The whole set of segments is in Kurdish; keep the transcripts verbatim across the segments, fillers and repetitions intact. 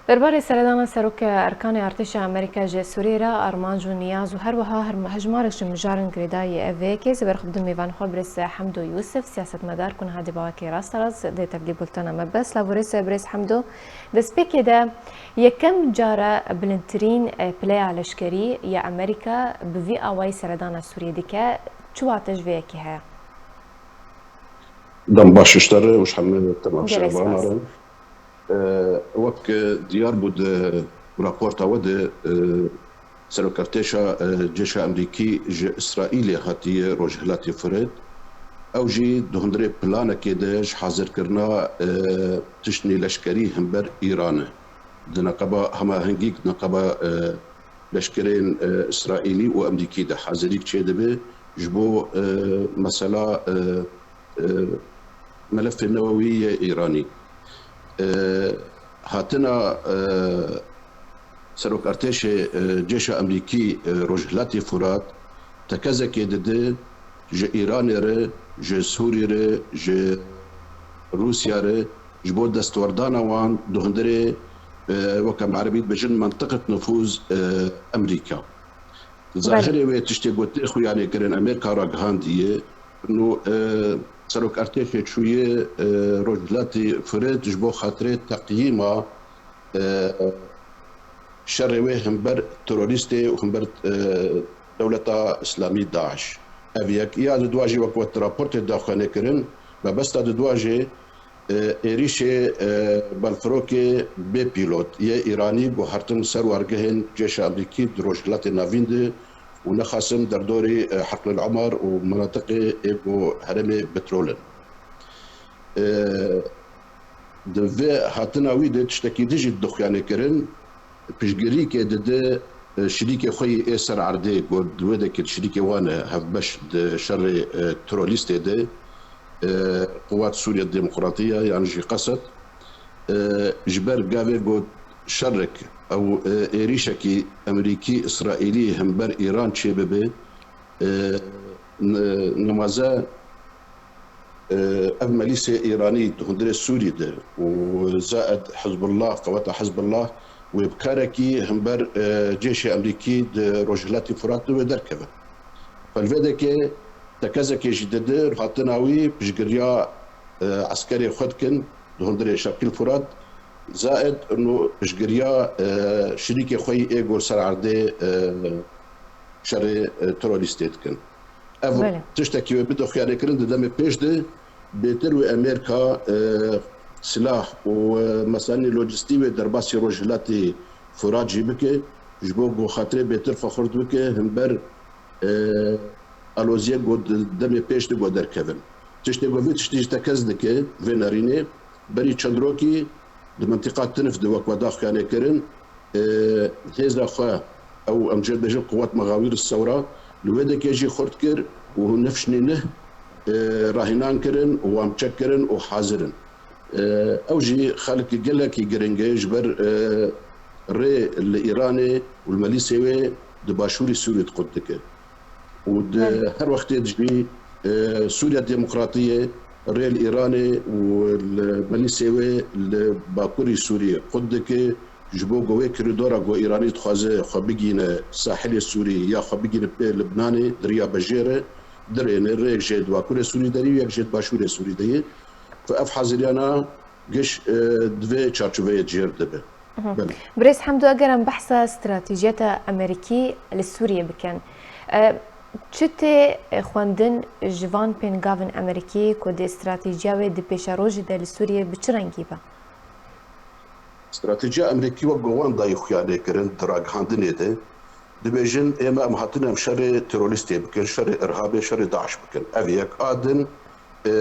Derbarê seredana Serok Erkanê Artêşa Amerîka ji Sûriyê re armanc û niyaz û her wiha her hejmarek ji mijarin girêdayî ev vê yekê, ez ê berxwe bidim mêvanê xwe birêz Hemdo Yûsif, siyasetmedar ku niha dê bawekê rasterast dê tevlî bultena me be. Silav û rêz birêz Hemdo. Destpêkê de yekem cara bilindtirîn, e, pileya leşkerî ya Amerîka bi vî awayî seredana Sûriyê dike. Çi wate ji vê yekê heye? Dem baş ji te re û ji hemî temaşevanê re. Gelek spas. E, wek, e, diyar bû di raporta we de, e, Serokertêşa, e, Cêşa Amerîkî ji Îsraîlê hatiye Rojhilatê Firat. Ew jî di hundirê planekê de ji hazirkirina, e, tiştnî leşkerî hember Îran e. Di neqeba hemahengî, di neqeba, e, leşkerên, e, Îsraîlî û Amerîkî de hazirîk çêdibe ji bo, e, mesela, e, e, melefê newewî yê Îranî. E, hatina, e, Serok Ertêşê, e, Cêşa Amerîkî, e, Rojhilatê Firat tekezekê dide ji Îranê re, ji Sûrî re, ji Rûsya re, ji bo destwerdana wan di hundirê, e, weke em erebî dibêjin, mentiqet nufûz, e, Amerîka. Belê. Zahirê wê tiştê ku tê xuyanê kirin Amerîka ragihandiye, nû, e, Serok Ertêşê çûye, e, Rojhilatê Firat ji bo xatirê teqyîma, e, şerê wê hember terorîstê û hember, e, Dewleta Îslamî DAIŞ. Ev yek. Ya di dua jî wek we di raportê de xuyanê kirin, mebesta di dua jî, e, êrîşê, e, balfirokê bê pîlot yê Îranî guhertin ser wargehên cêşa Amerîkî di Rojhilatê Navîn de û nexasim derdorî, e, Heqlil Umar û menatiqê ê ku herêmê petrol in. E, di vê hatina wî de tiştekî din jî dixuyanê kirin, piştgirîkê dide, e, şirîkê xwe yî ê ser erdê, ku di wê dekê şirîkê wan e hevbeş di şerê, e, terorîstê de, e, Quwat Sûriye Demokratiye yan jî Qesed, e, ji ber gavê ku şerek ew, e, êrîşekî Amerîkî, Îsraîlî hember Îran çêbibe, e, n-, nimaze, e, ev melîsê Îranî di hundirê Sûrî de û zaed Hizbullah, qeweta Hizbullah wê bi karekî hember, e, cêşê Amerîkî di Rojhilatê Firat de wê derkeve. Xwe li vê dekê tekezekê jî dide, hatina wî piştgiriya, e, eskerê xwe dikin di hundirê Şerqîl Firat, zaed nû piştgiriya, e, şirîkê xwe yî ê gor ser erdê, e, şerê, e, terorîstê dikin. Ev Belê. tiştekî wê bide xuyanê kirin di demê pêş de bêtir wê Amerîka, e, silah û, e, meselên lojistî wê derbasî Rojhilatê Firat jî bike, ji bo ku xatirê bêtir xwe xurt bike, hember, e, aloziyê ku di demê pêş de ku derkevin. Tiştê ku vê tiştî ji tekez dike, vê nerînê, berî çend rokî di mentiqa Tinif de wek we daxuyanê kirin, e, hêza xwe, ew em jê dibêjin Quwat Mexawîr Sewra, li wê dekê jî xurt kir û nifşnî nih, e, rahînan kirin û wan çek kirin û hazir in. E, ew jî xelkî gelekî giring e ji ber, e, rê li Îranê û li melîsê wê di başûrî Sûrî diqut dike. Û di Belê. her wextê de jî, e, Sûriya Demokratî ye, rê li Îranê û li melîsê wê li bakurî Sûriyê qut dike, ji bo ku wê korîdora ku Îranî dixwaze xwe bigîne sahilê Sûrî ya xwe bigîne pê Libnanê, di riya bejêr e, dirêne, rêyek jê di bakurê Sûrî derî û yek jê di başûrê Sûrî de ye. Ku ev haziriyana giş, e, di vê çarçoveyê cêr dibe. Mhm. Belê. Birêz Hemdo, eger em behsa stratejiyeta Amerîkî li Sûriyê bikin, e, çi tê, e, xwendin ji van pêngavên Amerîkî ku dê stratejiya wê di pêşerojê de li Sûriyê bi çi rengî be? Stratejiya Amerîkî wek ku wan dayî xuyanê kirin di ragihandinê de, dibêjin, ême em hatine em şerê terorîstê bikin, şerê irhabê, şerê DAIŞ bikin. Ev yek. A din, e,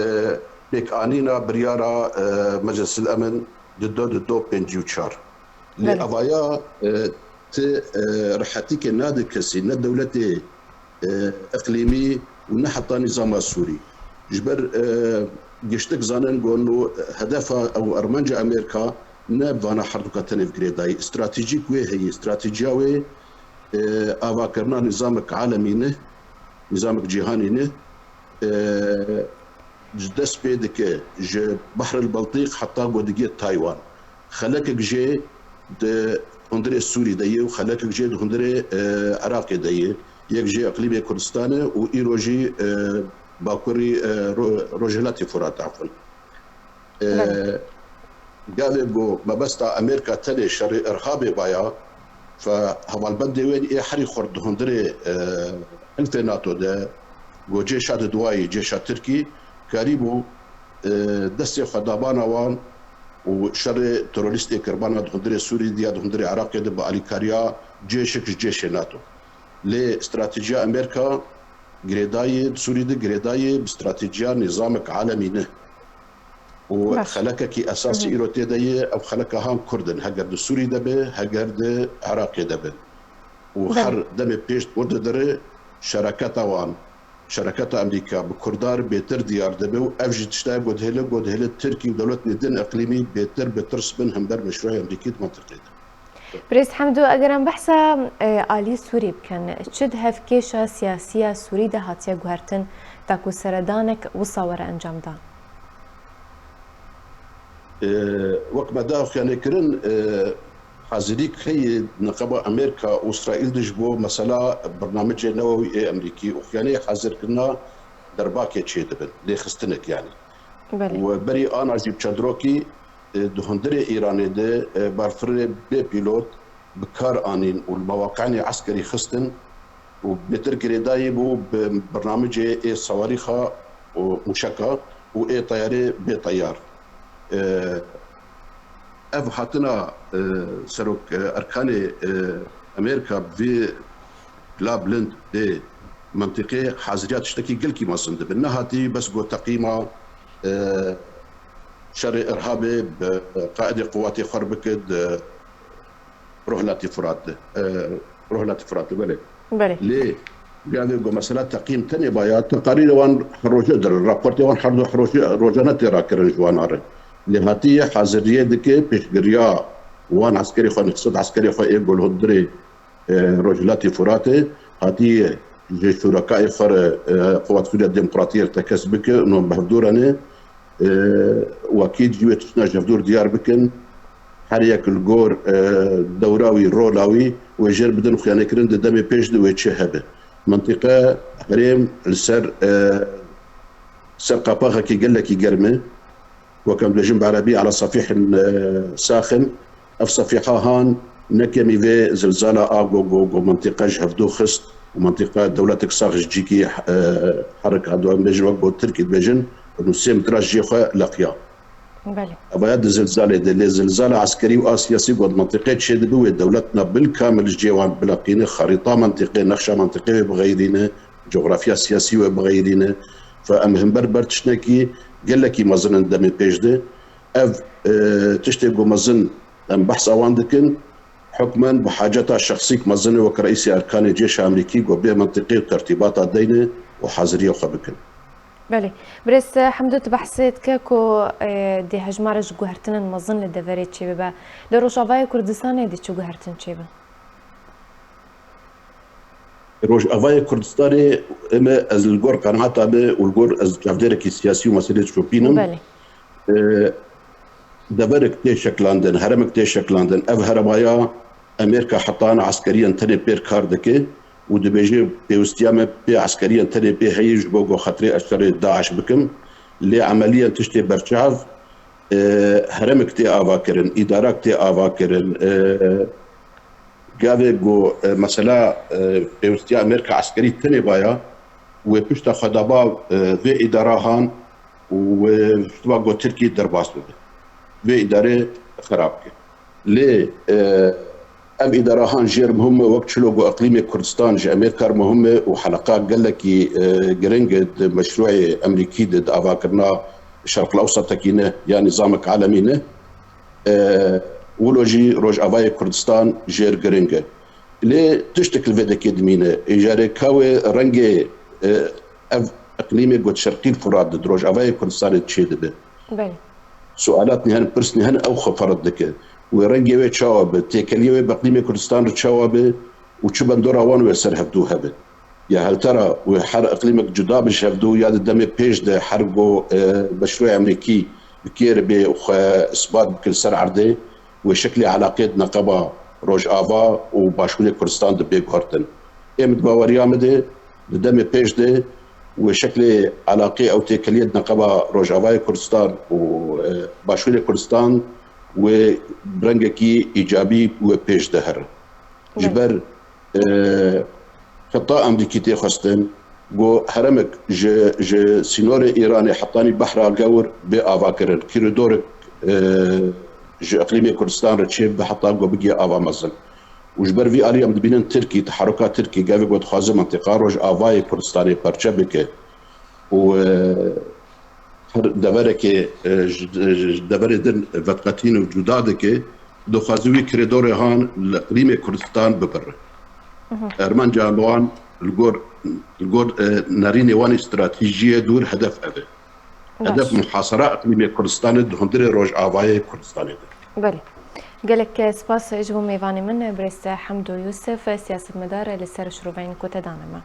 pêkanîna biryara, e, Meclisil Emin di du, di du pêncî û çar. Lê Belê. avaya, e, ti, e, rehetîkê nade kesî, ne dewletê, e, iqlîmî û ne heta nîzama Sûrî. Ji ber, e, giştik zanin ku nû hedefa ew armanca Amerîka ne vana herduka tenê girêdayî. Stratejîk wê heyî, stratejiya wê, e, avakirina nîzamek alemî ne, nîzamek cîhanî ne, e, ji dest pê dike ji Behril Beltîq heta ku digê Taywan. Xelekek jê di hundirê Sûrî de ye û xelekek jê di hundirê, e, Iraqê de ye. Yek jê iqlîmê Kurdistan e û îro jî, e, bakurî, e, Ro-, Rojhilatê Furat, efûn. E, Belê. Gavê ku mebesta Amerîka tenê şerê irhabê baya, fe hevalbendê wê ê herî xurt di hundirê, e, hilfê NATO de, ku cêşa di duwayî, cêşa Tirkî, karîbû, e, destê xwe dabana wan û şerê terorîstê kirbana di hundirê Sûrî de ya di hundirê Iraqê de bi alîkariya cêşek ji cêşê NATO. Lê stratejiya Amerîka girêdayê, di Sûrî de girêdayê bi stratejiya nîzamek alemî ne. Û Baş. Xelekekî esasî Hı hı. îro tê de ye, ev xeleka han Kurd in, heger di Sûrî de be, heger di Iraqê de be. Û Belê. Her demê pêş û didire şereketa wan, şereketa Amerîka bi Kurdan re bêtir diyar dibe û ev jî tişta ye ku dihêle, ku dihêle Tirkî û dewletên din iqlîmî bêtir bi tirs bin hember meşruê Amerîkî di mentiqê de. Birêz Hemdo, eger em behsa, e, alî Sûrî bikin, çi di hevkêşa siyasî ya Sûrî de hatiye guhertin, ta ku seredanek wisa were encamdan? E, Wek me da xuyanê kirin, e, hazirîk heye niqaba Amerîka û Îsraîl de ji bo mesela bernamecê newewî ê Amerîkî û xuyanê hazirkirina derbakê çêdibin, lêxistinek yanî. Belê. Û berî ana jî bi çadrokî, e, di hundirê Îranê de, e, balfirê bê pîlot bi kar anîn û li mewaqi'nê eskerî xistin û bêtir girêdayî bû bi bernamicê ê sawarîxa û mûşeka û ê teyarê bê teyar. E, Ev hatina, e, serok, e, erkanê, e, Amerîka bi vî bila bilind bê mentiqê haziriya tiştekî gelkî mezin dibin. Nehatî bes got teqîma, e, şerê irhabê bi qaidê quwatê xwe re bike di Rojhilatê Furat de. E, Rojhilatê Furat de, belê. Belê. Lê gavê ku mesela teqîm tenê baya, teqarîrê wan her roje dirin, raportê wan her du her roje, rojane tê rakirin ji wan re. Lê hatiye haziriyê dike pêşgiriya wan eskerê xwe, nehsed eskerê xwe ê ku li hundirê, e, Rojhilatê Furatê hatiye ji şurekaê xwe re, e, Quwat Sûriya Demokratî re tekez bike, no bi hevdû re ne, e, wekî jî wê tiştine ji hevdûr diyar bikin. Her yek li gor, e, dewra wî, rola wî wê jêr bidin xuyanêkirin di demê pêş de wê çi hebe. Mentiqe herêm li ser, e, ser qapaxekî gelekî germ e. Wek em dibêjin bi erebî, ala safîhin, e, saxin. Ev safîha han ne kemî vê zilzala a go, go, go mentiqe ji hevdû xist û mentiqe dewletek sax ji cîkî, e, herik hado. Em bêjin wek go Tirkî dibêjin, nû sê metra ji cihê xwe leqiya. Belê. Evaya di zilzalê de, lê zilzala eskerî û a siyasî ku di mentiqê çêdibe wê dewletna bil kamil ji cihê wan bileqîne, xerîta mentiqê, nexşa mentiqê wê bixeyrîne, cografya siyasî wê bixeyrîne. Fe em himber ber tiştekî gelekî mezin in demê pêş de. Ev, e, tiştê ku mezin em behsa wan dikin, hukmen bi haceta şexsîk mezin e wek reîsê erkanê cêşa Amerîkî ku bê mentiqê û tertîbata deyne û haziriya xwe bikin. Belê. Birêz Hemdo, tu behsê dike ku, e, dê hejmara ji guhertinên mezin li deverê çêbibe. Li Rojavayê Kurdistanê dê çi guhertin çêbin? Rojavayê Kurdistanê, eme ez li gor qenaeta me û li gor ez çavdêrekî siyasî û meselê dişopînim. Belê. E, deverek tê şekilandin, heremek tê şekilandin. Ev heremaya Amerîka heta ana eskeriyan tenê pêr kar dike û dibêje pêwistiya me pê eskeriyan tenê pê heye ji bo ku xetirê ez şerê DAIŞ bikim. Lê emeliyan tiştê berçav, e, heremek tê ava kirin, îdarak tê ava kirin. E, gavê ku, e, mesela, e, pêwistiya Amerîka eskerî tenê baya, wê pişta xwe daba, e, vê îdara han û wê ji tiba ku Tirkî derbas bibe. Vê îdarê xerab bike. Lê, e, ev îdara han jêr muhim e, wek çilo ku iqlîmê Kurdistan ji Amerîka re muhim e û heleqa gelekî, e, giring e di meşrûyê Amerîkî de, di avakirina Şerqil Ewsetekî ne ya nîzamek alemî ne. E, wilo jî Rojavayê Kurdistan jêr giring e. Lê tiştek li vê dekê dimîne. Ê carê ka wê rengê, e, ev iqlîmê got Şerqîl Furat di Rojavayê Kurdistanê çêdibe. Belê. Sualat ne hene, pirs ne hene, ew xwe ferq dike. Wê rengê wê çawa be, têkeliya wê bi iqlîmê Kurdistan re çawa be û çi bendora wan wê ser hevdû hebe. Ya heltera wê her iqlîmek cuda be ji hevdû ya di demê pêş de her go, e, meşrûyê Amerîkî bi kêr bê û xwe isbat bike li ser erdê, wê şeklê eleqê di neqeba Rojava û Başûrê Kurdistan de bê guhertin. Ê min di baweriya min de di demê pêş de wê şeklê eleqê ew têkiliyê di neqeba Rojavayê Kurdistan û, e, Başûrê Kurdistan wê bi rengekî îcabî wê pêş de here. Ji ber, e, xeta Amerîkî tê xwestin ku heremek ji, ji sînorê Îranê hetanî Behra Gewr bê avakirin. Kîridorek, e, ji iqlîmê Kurdistan re çê bibe heta ku bigihê ava mezin. Û ji ber vî alî em dibînin Tirkî, teheruka Tirkî, gavê ku dixwaze mentiqa Rojavayê Kurdistanê parçe bike û, e, her deverekê, e, ji, ji deverê din veqetîne û cuda dike, dixwaze wî kîridorê han li iqlîmê Kurdistan bibire. Armanca wan li gor, li gor, e, nerînê wan ê stratejiyê dûr hedef ev e. Hedef muhasara iqlîmê Kurdistanê di hundirê Rojavayê Kurdistanê de. Belê. Gelek spas ji bo mêvanê min, birêz Hemdo Yusuf, siyasetmedar li ser şiroveyên ku te dane me.